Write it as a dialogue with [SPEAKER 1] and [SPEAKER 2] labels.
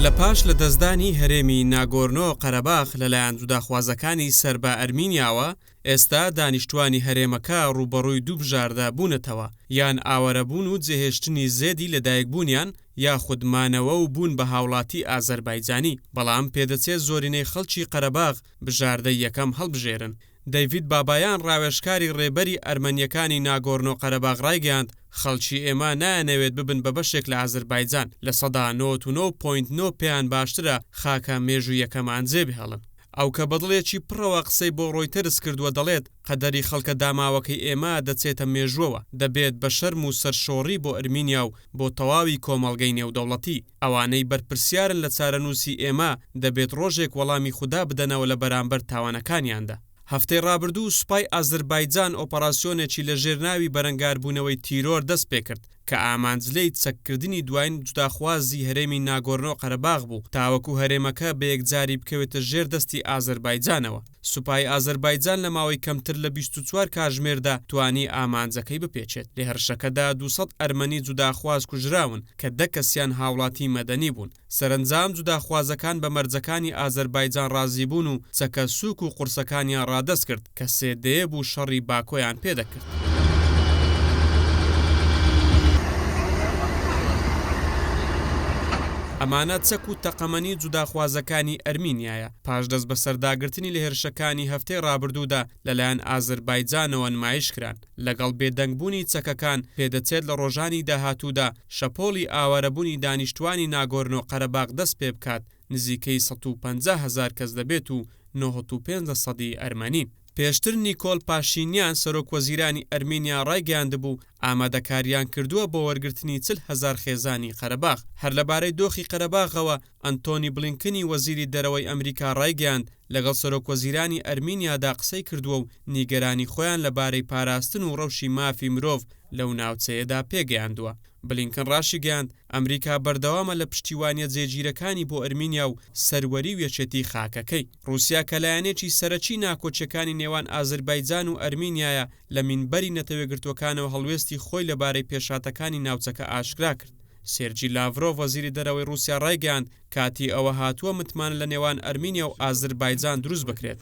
[SPEAKER 1] لە پاش لەدەستدانی هەرێمی ناگۆرنۆ قەرەباخ لەلایەن جوداخوازەکانی سەر بە ئەرمینیاوە، ئێستا دانیشتوانی هەرێمەکە ڕووبەڕووی دوو بژاردە بوونەتەوە، یان ئاوارەبوون و جێهێشتنی زێدی لەدایکبوونیان، یاخود مانەوە و بوون بە هاوڵاتی ئازەربایجانی، بەڵام پێدەچێت زۆرینەی خەڵکی قەرەباغ بژاردەی یەکەم هەڵبژێرن. دەیڤید بابایان ڕاوێژکاری ڕێبەری ئەرمەنییەکانی ناگۆرنۆ قەرەباغ ڕایگەیاند، خەڵکی ئێمە نایانەوێت ببن بە بەشێک لە ئازەربایجان، 99 point نۆ پێیان باشترە خاکە مێژووییەکەمان جێبهێڵن. ئەو کە بە دڵێکی پڕەوە قسەی بۆ ڕۆیتەرز کردووە دەڵێت، قەدەری خەڵکە داماوەکەی ئێمە دەچێتە مێژووەوە، دەبێت بە شەرم و سەرشۆڕی بۆ ئەرمینیا و بۆ تەواوی کۆمەڵگەی نێودەوڵەتی. ئەوانەی بەرپرسیارن لە چارەنووسی ئێمە دەبێت ڕۆژێک وەڵامی خودا بدەنەوە لە بەرامبەر تاوانەکانیاندا. هەفتەی ڕابردوو سوپای ئازربایجان ئۆپەراسیۆنێکی لە ژێر ناوی بەرەنگاربوونەوەی تیرۆر دەستپێکرد کە ئامانج لێی چەککردنی دواین جوداخوازی هەرێمی ناگۆرنۆ قەرەباغ بوو تاوەکو هەرێمەکە بە یەکجاری بکەوێتە ژێر دەستی ئازەربایجانەوە. سوپای ئازەربایجان لە ماوەی کەمتر لە 24 کاژمێردا توانی ئامانجەکەی بپێکێت. لە هێڕشەکەدا 200 ئەرمەنی جوداخواز کوژراون کە دە کەسیان هاوڵاتی مەدەنی بوون. سەرەنجام جوداخوازەکان بە مەرجەکانی ئازەربایجان ڕازیبوون و چەکە سووک و قورسەکانیان ڕادەست کرد کە سێ دەیە بوو شەڕی باکۆیان پێدەکرد. ئەمانە چەک و تەقەمەنی جوداخوازەکانی ئەرمینیایە پاش دەستبەسەرداگرتنی لە هێرشەکانی هەفتەی ڕابردوودا لەلایەن ئازەربایجانەوە نمایشکران. لەگەڵ بێدەنگبوونی چەکەکان، پێدەچێت لە ڕۆژانی داهاتوودا شەپۆڵی ئاوارەبوونی دانیشتووانی ناگۆرنۆ قەرەباغ دەست پێبکات، نزیکەی 150,000 کەس دەبێت و 95 لەسەدی ئەرمەنین. پێشتر نیکۆل پاشینیان سەرۆکوەزیرانی ئەرمینیا ڕایگەیاندبوو، ئامادەکارییان کردووە بۆ وەرگرتنی 40,000 خێزانی قەرەباغ. هەر لەبارەی دۆخی قەرەباغەوە، ئەنتۆنی بلینکنی وەزیری دەرەوەی ئەمریکا ڕایگەیاند، لەگەڵ سەرۆکوەزیرانی ئەرمینیادا قسەی کردووە و نیگەرانی خۆیان لەبارەی پاراستن و ڕەوشی مافی مرۆڤ لەو ناوچەیەدا پێگەیاندووە. بلینکن ڕاشیگەیاند، ئەمریکا بەردەوامە لە پشتیوانییە جێگیرەکانی بۆ ئەرمینیا و سەروەری و یەکێتی خاکەکەی. ڕووسیا کە لایەنێکی سەرەکی ناکۆکییەکانی نێوان ئازربایجان و ئەرمینیایە، لە مینبەری نەتەوەیەکگرتووەکانەوە هەڵوێستی خۆی لەبارەی پێشهاتەکانی ناوچەکە ئاشکرا کرد. سێرگی لاڤرۆڤ وەزیری دەرەوەی ڕووسیا ڕایگەیاند، کاتی ئەوە هاتووە متمانە لە نێوان ئەرمینیا و ئازربایجان دروست بکرێت.